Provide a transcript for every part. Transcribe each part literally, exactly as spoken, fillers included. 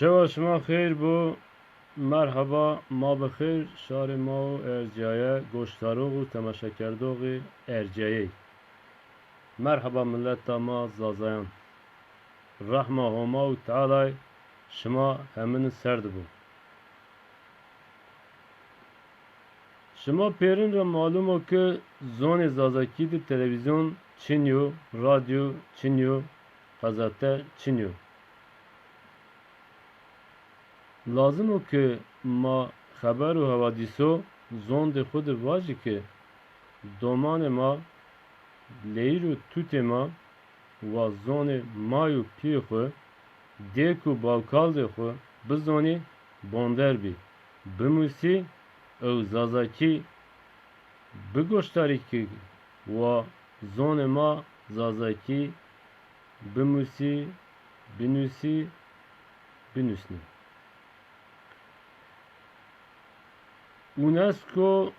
Şewa şima xeyr bo. Merheba, ma bi xeyr, şarê ma û ercîyaye, goşdarox û temaşekerdoxê ercîyayey. Merheba mileta ma zazayan. Rehma Homa û Tealay şima hemini ser di bo. Şima pêrin ra malum o ke zonê zazakî de televîzyon çin yo, radyo çin yo, qezete çin yo. Lazim o ke ma xeber û hewadîso zondê xwu de vajî ke domanê ma, leyîr û tutê ma wa zonê may û pîyê xwu, dêk û bawkaldê xwu bizonî, bonder bî, bimusî ew zazakî bigoşdarî ki wa zonê ma zazakî bimusî, binusî, binusnî. UNESCO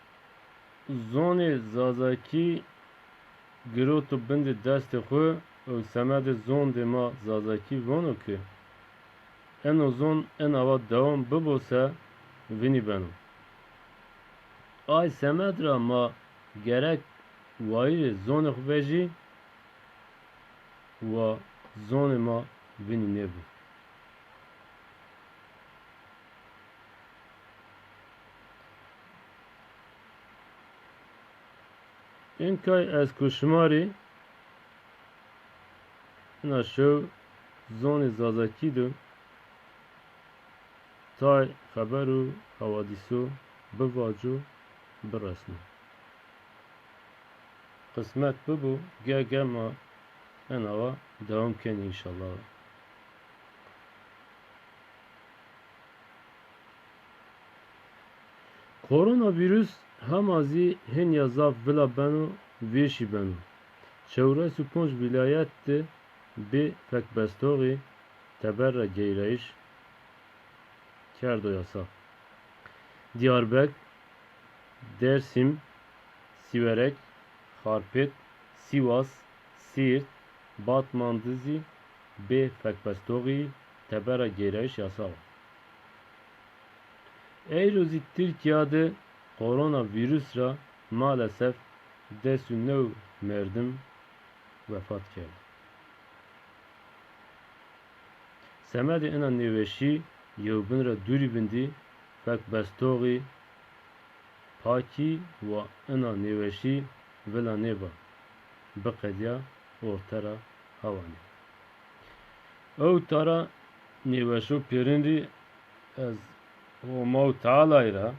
zonê zazakî giroto bindê destê xwu û semedê zondê ma zazakî vono ke eno zon inawa dewam bibo se vinî beno. Ay semed ra ma gerek wayîrê zonê xwu vejî wa zonê ma vinî nêbo. Inkay ez ku şima rê ina şew zonê zazakî de tay xeber û hewadîso bivaco, biresno. Qismet bibo, ge ge ma enawa dewam kenî înşallah. Koronavîrus hema zî hênîya zaf vila beno, vêşî beno. Çewres û ponc vîlayet de bê fekbestoxî teber ra geyrayîş kerdo yasaq. Diyarbek, Dêrsim, Sîwerek, Xarpêt, Sîwas, Sîrt, Batman de zî bê fekbestoxî teber ra geyrayîş yasaq o. Eyro zî Tirkîya de koronavîrus ra maalesef des û new merdim wefat kerdo. Semedê ina nêweşî yewbin ra dûrî bindî, fekbestoxî pakî wa ina nêweşî vila nêba, biqedîya orte ra hawanê. Ew tara nêweşo pêrin rî ez Homa û Tealay ra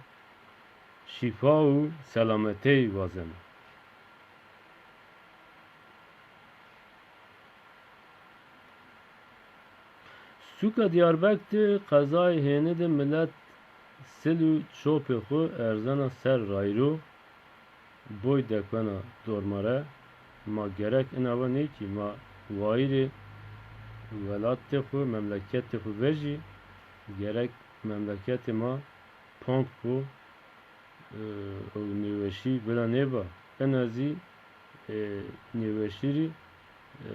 şîfa û selametey wazena. Sûka Diyarbek de qezayê hêni de milet sil û çopê xwu erzena ser rayro, boy dekena dormare. Ma gerek inawa nêkî, ma wayîrê welatê xwu, memleketê xwu vejî, gerek memleketê ma ponk bo, e, ew nêweşî vila nêba. Ena zî, e, nêweşî rî, e,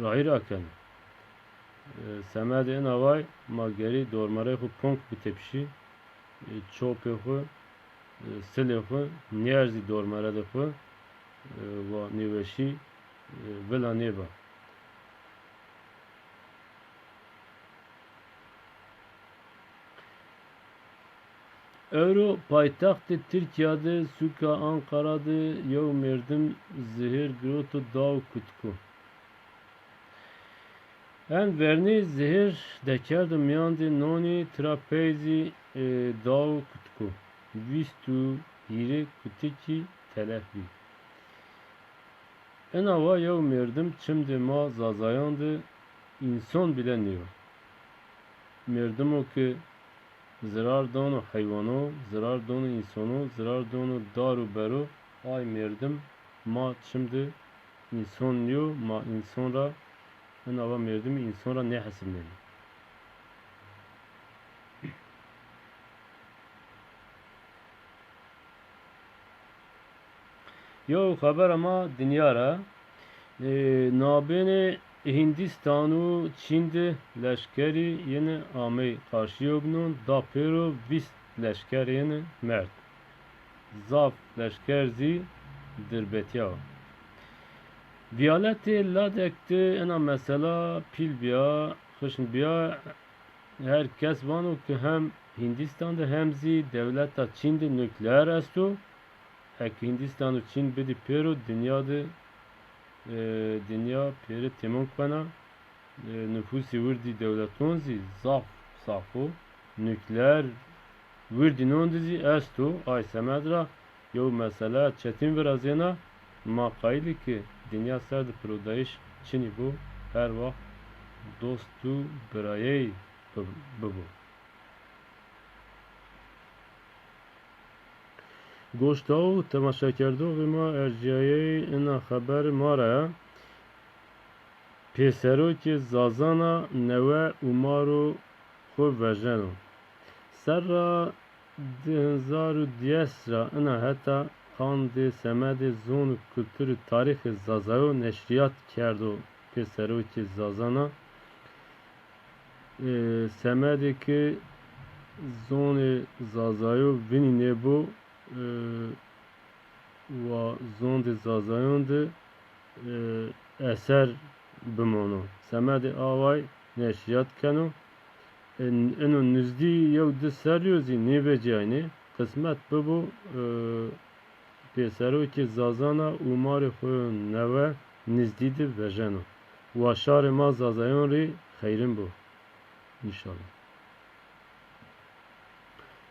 rayîr akeno. E, semedê ina way ma gerî dormerê xwu ponk bitepişî, e, çopê xwu, e, silê xwu nêerzî dormeredê xwu, e, wa nêweşî, e, vila nêba. Ewro paytextê Tirkîya de sûka Anqara de yew merdim zihêr giroto da û kutiko. En vernî zihêr dekerdo mîyandê nonî, tira pey zî, e, da û kutiko. Vîst û hîrê kutikî telef bî. Ina wa yew merdim çimdê ma zazayan de înson bîle nîyo. Merdimo ke zirar dono heywano, zirar dono însono, zirar dono dar û bero, ay merdim ma çimdê înson nîyo, ma înson ra, ina wa merdimî înson ra nêhesibnenê. Yew xebera ma dinya ra, e, nabênê Hindîstan û Çîn de leşkerî yeni amey qarşîyo binon, da pêro vîst leşker yeni merd. Zaf leşker zî dirbetîya. Vîyaletê Ladek de ena mesela pîl bîya, xişn bîya. Her kes vano ke hem Hindîstan de hem zî dewleta Çîn de nukleer esto. Eke Hindîstan û Çîn bidî pêro dinya de, e, dinya pêre têmon kena. E, nufusê wirdî dewleton zî zaf zaf o. Nukleer wirdînon de zî esto. Ay semed ra yew mesele çetin virazêna. Ma qayîl î ke dinya ser de pirodayîş çinî bo, her waxt dost û birayey bi-, bibo. Goşdaw û temaşekerdoxê ma ercîyayey ina xeberi ma ra ya. Pêserokê Zazana newe ûmaro xwu vejeno. Serra di hezar û dîyes ra ina heta qandê semedê zon û kultur û tarîxê Zazayo neşrîyat kerdo pêserokê Zazana. E, semedê ke zonê Zazayo vinî nêbo, e, wa zondê Zazayon de, e, eser bimono. Semedê away neşrîyat keno. E, ino nizdî yew di serrî yo zî nêvecîyaynê. Qismet bibo, e, pêserokê Zazana ûmarê xo yo newe nizdî de vejeno. Wa şarê ma Zazayon rê xeyrin bo. Înşallah.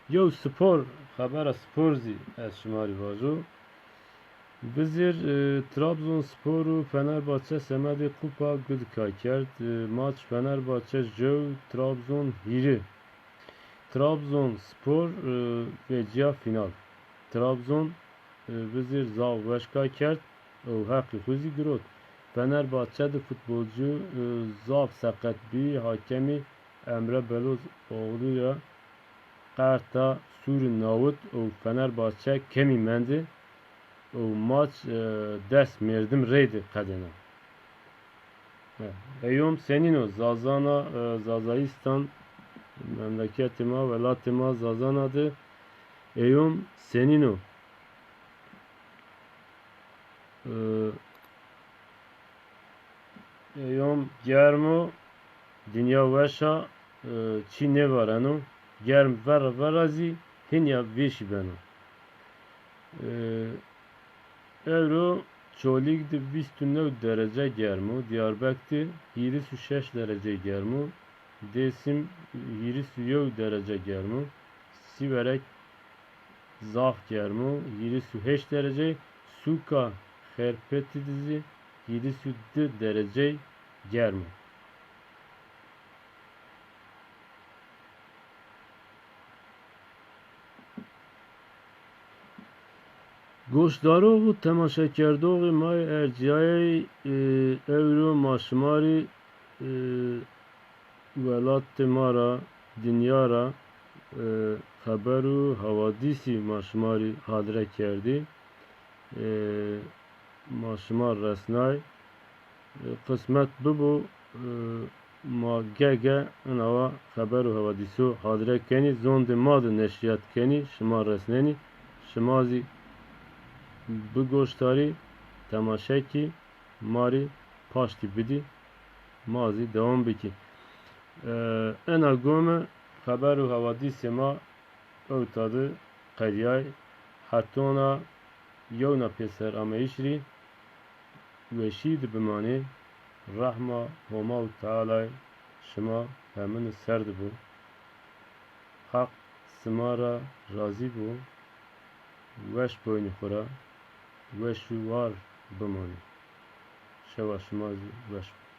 Yew spor, xebera spor zî ez şima rê vajo. Bizêr, e, Trabzonspor û Fenerbahçe semedê Kupa Gudika kerd. E, maç Fenerbahçe jew, Trabzon hîrê. Trabzonspor, e, vecîya fînal. Trabzon, e, bizêr zaf weşka kerd û heqî xwu zî girot. Fenerbahçe de futbolcu, e, zaf seqet bî, hakemî Emre Belözoğlu ya qerta sûrî nawit û Fenerbahçe kemî mendi û maç, e, des merdim reyde qedêna. E, eyom senîn o? Zazana, e, Zazayistan, memleketê ma, welatê ma Zazana de eyom senîn o? E, Eyom germ o, dinya weş a, e, çî nêvareno. Germ verra verra zî hinya vêşî beno. E, ewro Çolîg de vîst û new derece germ o, Diyarbek de hîris û şeş derece germ o, Dêsim hîris û yew derece germ o, Sîwerek zaf germ o, hîris û heşt derecey, sûka Xerpêtî de zî hîris û di derecey germ o. Goşdarox û temaşekerdoxê ma yê ercîyayey, e, ewro ma şima rê, e, welatê ma ra, dinya ra, e, xeber û hawadîsî ma şima rê hadre kerdî. E, ma şima resnay. E, qismet bibo, e, ma ge-ge inawa xeber û hawadîso hadre kenî, zondê ma de neşrîyat kenî, şima resnenî. Şima zî bigoşdarî, temaşe kî, ma rê paştî bidî, ma zî dewam bikî. E, ena gome xeber û hawadîsê ma ewta de qedîyay. Hetona yewna pêser ameyîş rî weşî de bimanê. Rehma Homa û Tealay şima hemini ser de bo. Heq sima ra razî bo. Weş boynî xwu ra, weş û war bimanê. Şewa şima zî weş bo.